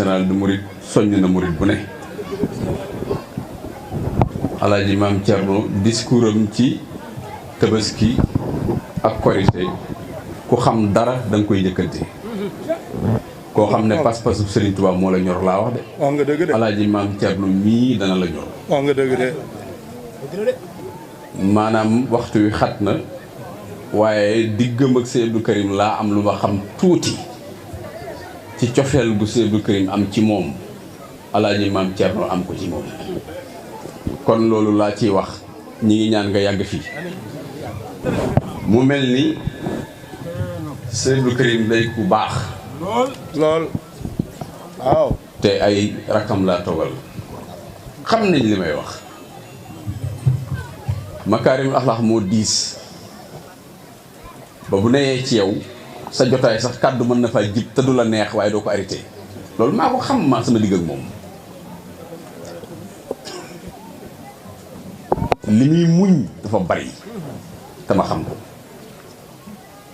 général de Mouride soññ na Mouride bu ne. Alaaji Maam Thierno discours am ci Tabaski ak Korité ku xam dara da nga koy njëkkante. koo xam ne pas-pasu Serigne Touba moo la ñor laa wax de. wax nga dëgg de. Alaaji Maam Thierno mii dana la ñor. wax nga dëgg de. maanaam waxtu wi xat na waaye diggam ak Sëñ Abdou Karim laa am lu ma xam tuuti ci cofeel bu Sëñ Abdou Karim am ci moom Alaaji Maam Thierno am ko ci moom kon loolu laa ciy wax ñi ngi ñaan nga yàgg fii mu mel ni Sëñ Abdou Karim day ku baax lool waaw. te ay rakam laa toogal xam nañ li may wax makaarimul axlaax moo diis ba bu neyee ci yow sa jotaay sax kàddu mën na faa jib te du la neex waaye doo ko arrêté loolu maa ko xam ma sama digg ak moom li muy muñ dafa bari te ma xam ko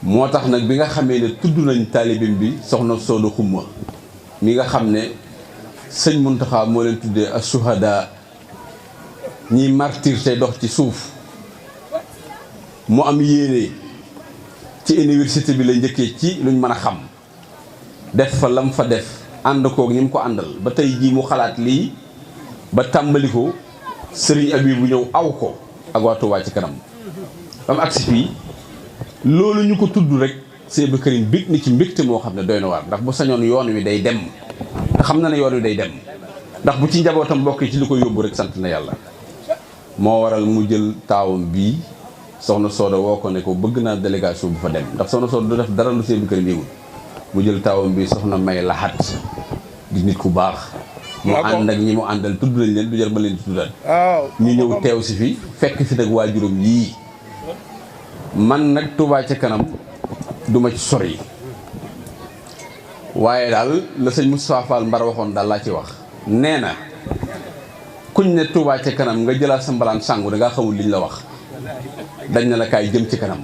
moo tax nag bi nga xamee ne tudd nañ taalibim bi soxna Sooda Xumma mi nga xam ne sëñ Muntaxa moo leen tuddee as-suhada ñiy martyr tey dox ci suuf mu am yéene ci université bi la njëkkee ci luñ mën a xam def fa lam fa def ànd koog ñi mu ko àndal ba tey jii mu xalaat lii ba tàmbali ko sëriñ Abibu ñëw aw ko ak waa Touba ci kanam ba mu agsi fii loolu ñu ko tudd rek Sëñ Abdou Karim bég ni ci mbégte moo xam ne doy na waar ndax bu sañoon yoon wi day dem te xam na ne yoon wi day dem ndax bu ci njabootam mbokk yi ci li ko yóbbu rek sant na yàlla moo waral mu jël taawam bii soxna Sooda woo ko ne ko bëgg naa délégation bu fa dem ndax soxna Sooda du def dara lu Sëñ Abdou Karim yëgul mu jël taawam bii soxna May Laxat di nit ku baax mu ànd ak ñi mu àndal tudd nañ leen du jar ba leen di tuddal ñu ñëw teew si fi fekk fi nag waajuram yii man nag Touba ca kanam duma ci sori waaye daal la sëñ Moustapha Fall Mbar waxoon daal laa ci wax nee na kuñ ne Touba ca kanam nga jëlaat sa mbalaan sàngu da ngaa xamul liñ la wax dañ na la kaay jëm ci kanam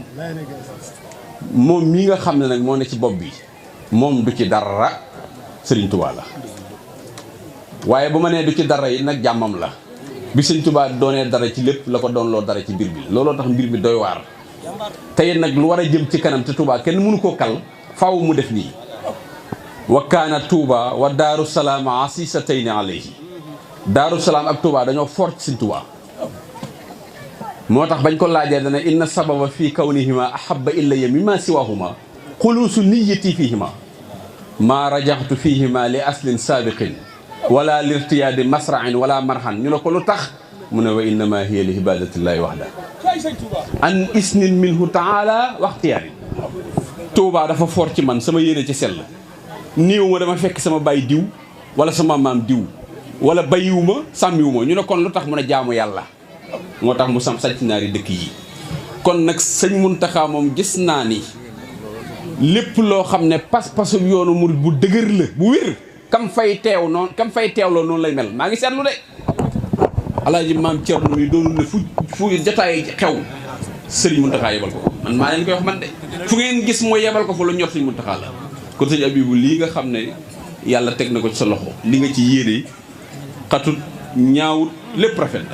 moom mii nga xam ne nag moo ne ci bopp bi moom du ci dara Sëriñ Touba la waaye bu ma nee du ci dara yi nag jàmmam la bi Sëriñ Touba doonee dara ci lépp la ko doon loo dara ci mbir bi looloo tax mbir bi doy waar tey nag lu war a jëm ci kanam te Touba kenn mënu koo kal faaw mu def nii wa kaana Touba wa Daaru Salaam asisatayni alayhi Daaru Salaam ak Touba dañoo fort ci Sëriñ Touba moo tax bañ ko laajee dana inna sababa fii kawnihima ahabba ilayya mimma siwahuma xuluusu niyyati fihima maa rajaxtu fihima li aslin saabiqin wala lirtiyaadi masrain wala marhan ñu ne ko lu tax mu ne wa innama hiya li ibadatillahi waxda an isnin minhu taala waxtiyaari Touba dafa fort ci man sama yéene ci sell néew ma dama fekk sama baay diw wala sama maam diw wala bayiwuma sàmmiwuma ñu ne kon lu tax mun a jaamu yàlla moo tax mu sam sàcc naari dëkk yi kon nag sëñ Muntaxa moom gis naa ni lépp loo xam ne pas-pasu yoonu murid bu dëgër la bu wér kam fay teewloo noonu lay mel maa ngi seetlu de Alaaji Maam Thierno mi doonul ne fu jotaay xew sëriñ Muntaxa yebal ko man maa leen koy wax man de fu ngeen gis mooy yebal ko fa lu ñor sëñ Muntaxa la kon sëñ Abibu lii nga xam ne yàlla teg na ko ci sa loxo li nga ci yéene xatut ñaawut lépp rafet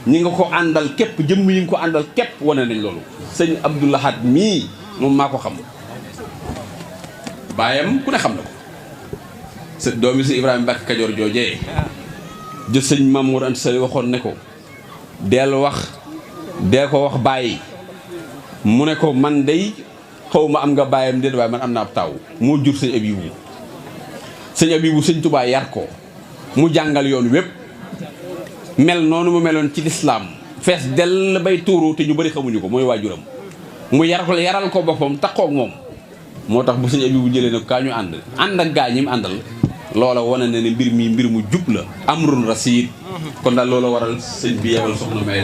ñi nga ko àndal képp jëmm yi nga ko àndal képp wane nañ loolu sëñ Abdou Lahad mii moom maa ko xam baayam ku ne xam na ko sa doomi si Ibrahima Mbacke Kajoor joojee jë sëñ Mamour Anta Sali waxoon ne ko deel ko wax bàyyi mu ne ko man day xaw ma am nga bàyyam déet waaye man am naa ab taw moo jur sëñ Abibu sëñ Touba yar ko mu jàngal yoon wépp mel noonu mu meloon ci lislaam fees dell bay tuuru te ñu bari xamuñu ko mooy waajuram mu yaral ko boppam taxoog moom moo tax bu sëñ Abibu jëlee nag kaa ñu ànd ak gaa ñi mu àndal loola wane na ne mbir mu jub la amrun rasiid kon daal loola waral sëñ bi yebal soxna May